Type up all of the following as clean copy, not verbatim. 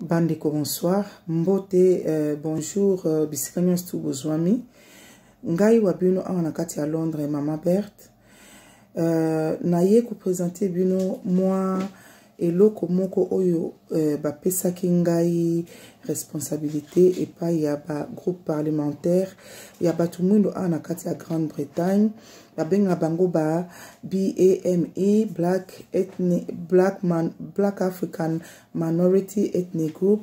Bandeko bonsoir, mbote bonjour bisika nyonso tu bozwami. Ngai wa bino awa na kati ya Londres, Mama Berthe. Naye kopresente bino mwa eloko moko oyo bapesaki ngai responsabilité epai ya ba groupe parlementaire ya bato mwindo awa na kati ya Grande-Bretagne. Babenga bango ba BAME, Black Ethnic, Black, Man, Black African Minority Ethnic Group.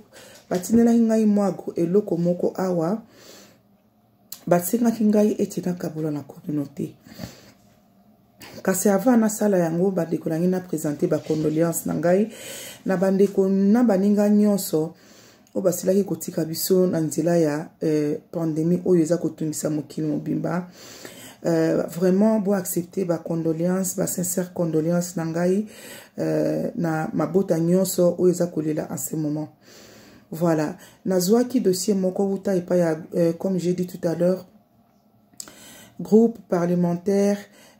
Batindelaki ngai mwa eloko moko awa, basengaki ngai ete nakabola na communauté. Kasi avant nasala yango, bandeko na ngai, na présente bacondoléance na ngai na bandeko na baninga nyonso oyo basilaki kotika biso na nzela ya pandémie oyo eza kotungisa mokili mobimba. Vraiment bo accepter bacondoléance, basincère condoléance na ngai na mabota nyonso oyo eza kolela en ce moment. Voilà, nazwaki dossier moko wuta epai ya comme j'ai dit tout à l'heure, groupe parlementaire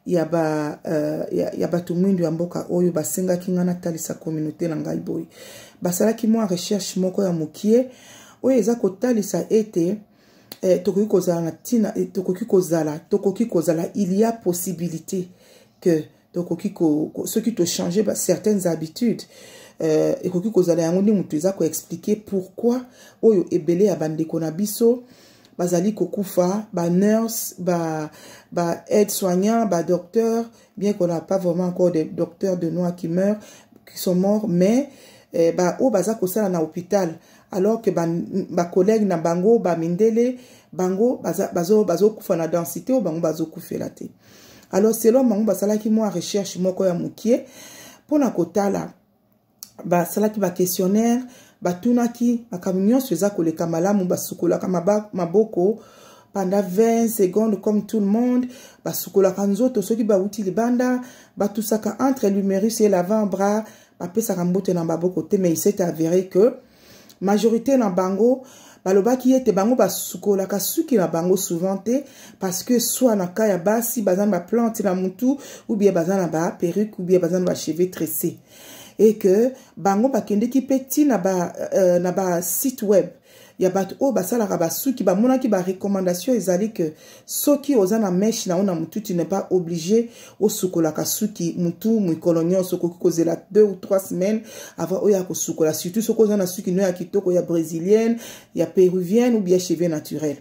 ya bato mwindu ya mboka oyo. Basengaki ngai natalisa communauté na ngai boye. Basalaki mwa recherche moko ya mokie oyo eza kotalisa ete tokoki kozala na ntina, tokoki kozala, il y a possibilité que tokoki soki tochange ba certaines habitudes, ekoki kozala yango nde moto eza koexpliquer pourquoi oyo ebele ya bandeko na biso bazali kokufa, banurse, ba aide soignant, badocteur, bien qu'on n'a pas vraiment encore des docteurs de noirs qui meurent, qui sont morts, mais oyo baza kosala na hôpital, alors que bacollègue na bango bamindele, bango bazokufa bazo na densité oyo bango bazokufela te. Alors, selon bango, basalaki mwa recherche moko ya mokie mpona kotala. Basalaki baquestionnaire, batunaki makambo nyonso eza koleka malamu, basukolaka maboko pendant 20 secondes comme tout le monde, basukolaka nzoto soki bawuti libanda, batusaka entre l'humérus et l'avant-bras, bapesaka mbote na maboko te. Mais il s'est avéré que majorité na bango balobaki ete bango basukolaka suki na bango souvent te, parce que soit na cas ya basi, baza na baplante na mutu, ou bien baza na baperruque, ou bien baza na bacheveux tressés, et que bango bakendeki mpe ntina na basite web ya bato oyo basalaka basuki, bamonaki barecommandation ezali ke soki oza na mèche na yo na mutu, tu n'es pas obligé osukolaka suki mutu mikolo nyonso. Okoki kozela 2 ou 3 semaines avant oyo ya kosukola, surtout soki oza na suki no ya kitoko, ya brésilienne, ya péruvienne ou bien cheveux naturel.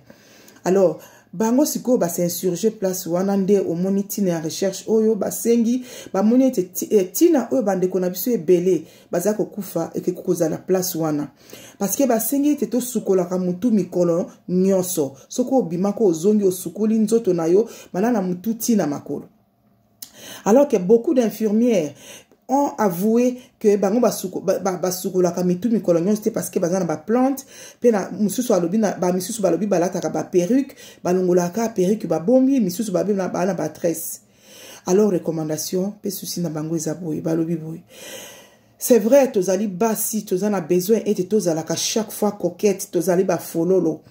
Alors bango sikoyo bas'insurge place wana nde omoni ntina ya recherche oyo basengi. Bamoni ete ntina oyo bandeko na biso ebele baza kokufa ekoki kozala place wana, parce que basengi ete tosukolaka mutu mikolo nyonso. Soki obimaka, ozongi, osukoli nzoto na yo banda na mutu ntina makolo, alors que beaucoup d'infirmières ont avoué que bango basukolaka mitu mikolo nyonso te, parce que baza na baplante mpe na mosusu alobi, bamisusu balobi balataka baperruque, balongolaka perruque, babombi misusu, babi baa na batresse. Alors recommandation mpe susi na bango eza boye, balobi boye: c'est vrai, tozali basi, toza na besoin ete tozalaka chaque fois coquette, tozali bafololo,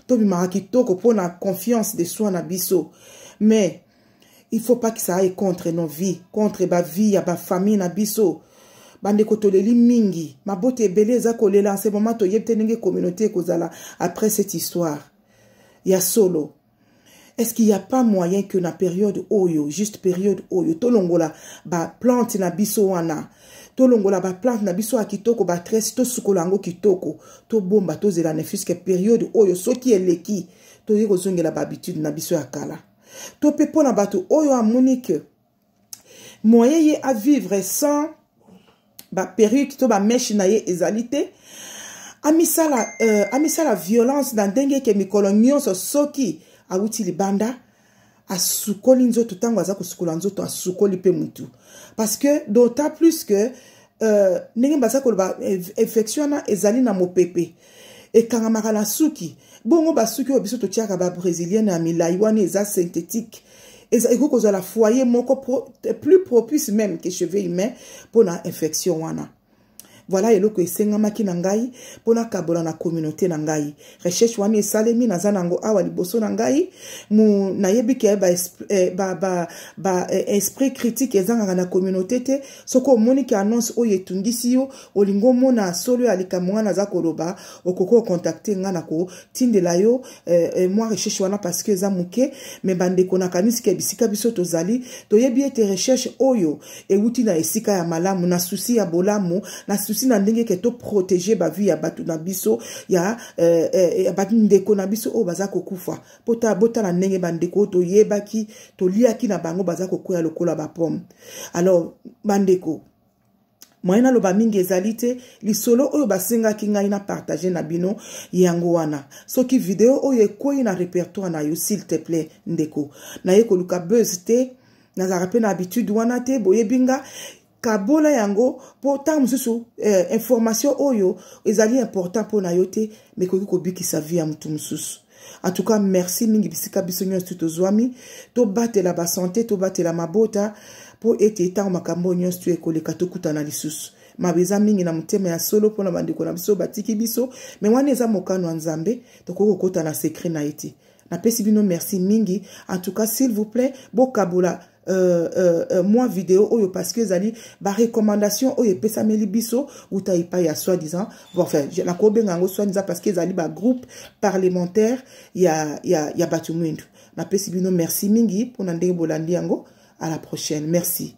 tobimaka kitoko mpona confiance de soi na biso, mais il faut pas que ça aille contre nos vies, contre bavie ya bafamille na biso. Bandeko, toleli mingi, mabota ebele eza kolela en ce moment. Toyebi te ndenge communauté ekozala après cette histoire ya solo. Est-ce qu'il y a pas moyen que na période oyo, juste période oyo, tolongola baplante na biso wana, tolongola baplante na biso ya kitoko, batresse, tosukola yango kitoko, tobomba, tozela ne fût-ce que période oyo? Soki eleki, toyei kozongela bahabitude na biso ya kala. To mpe mpo na bato oyo amoni ke moyen ye avivre sans baperruque to bamèche na ye ezali te, amisala violence na ndenge eke mikolo nyonso soki awuti libanda, asukoli nzoto, ntango aza kosukola nzoto, asukoli mpe mutu, parce que d'autant plus que ndenge baza koloba, infection wana ezali na mopepe, ekangamaka na suki. Bongo basuki oyo biso totiaka, babrésilienne ya milai wana, eza synthétique, ekoki kozala foyer moko plus propice même que cheveux humain mpona infection wana. Voilà eloko esengamaki na ngai mpo nakabola na communauté na ngai. Recherche wana esalemi, naza nango awa liboso na ngai. Nayebi ke ba, eh, ba, ba, ba eh, esprit critique ezangaka na communauté te. Soki omoni ke annonce oyo etungisi yo, olingi omona solo ya likambo ngai naza koloba, okoki ocontacte ngai na kotindela yo eh, eh, mwa recherche wana, parce que eza moke. Me bandeko, nakanisi ke bisika biso tozali, toyebi ete recherche oyo ewuti na esika ya malamu, na susi ya bolamu, na susi na ndenge ke toprotege bavie ya bato na biso, ya, eh, eh, ya bandeko na biso oyo baza kokufa. Botala ndenge bandeko oyo toyebaki, toliaki na bango, baza kokwea lokola bapome. Alors bandeko, moyen naloba mingi ezali te. Lisolo oyo basengaki ngai na partage na bino yango wana. Soki video oyo ekwei na répertoire na yo, s'il te plaît ndeko, naye koluka buzz te, nazalaka mpe na habitude wana te, boyebi nga. Kabola yango, mpo ntango mosusu information oyo ezali important mpo na yo te, me ekoki kobikisa vie ya motu mosusu. En tout cas, merci mingi. Bisika biso nyonso tozwami, tobatela basanté, tobatela mabota, mpo ete ntango makambo oyo nyonso to ekoleka, tokutana lisusu. Mabe eza mingi na motema ya solo mpona bandeko na biso batiki biso, me wana eza mokano ya Nzambe, tokoki kokɔta na secret na ye te. Napesi bino merci mingi. En tout cas, s'il vous plaît, bokabola mwa video oyo, parce que ezali barecommandation oyo epesameli biso uta epai ya soi-disant, bon, enfin nakobenga yango soi-disant parce que ezali bagroupe parlementaire ya bato mwindu. Napesi bino merci mingi mpona ndenge bolandi yango. À la prochaine, merci.